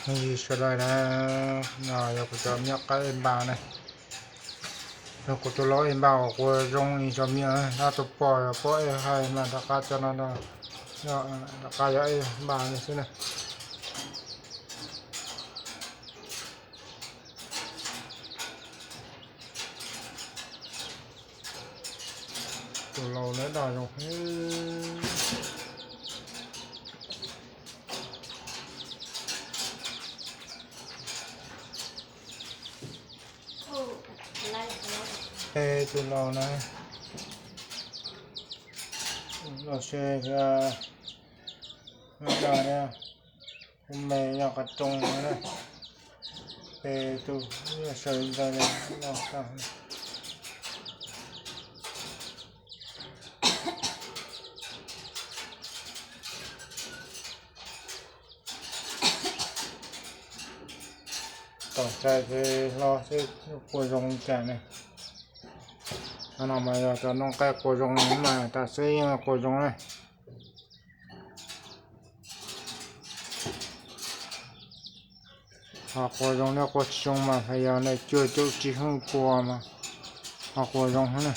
Yog sawv daws na, no yog kuv cov me nyuam qaib ej npas na. Yog kuv tus laus ej npas uas quas zoo ib co me nyuam, tab tus poj yog poj ej hais mas rov qab cov no, rov qab yog ej npas li xwb na. Tus laus lawv dag zoo. Tus laus na, los se dag, kuv me yog qhov rooj na, ces tus sawv ntxaws los tag. Tom txais ces hlo seb quas zoo li cas ne. No mas yog cov noob qaib quas zoo mas tam sim yeej quas zoo na. Ho quas zoo thiab quas tsis zoo mas hais yog nws cuag cuj tsis hwj puas mas ho quas zoo thiab na.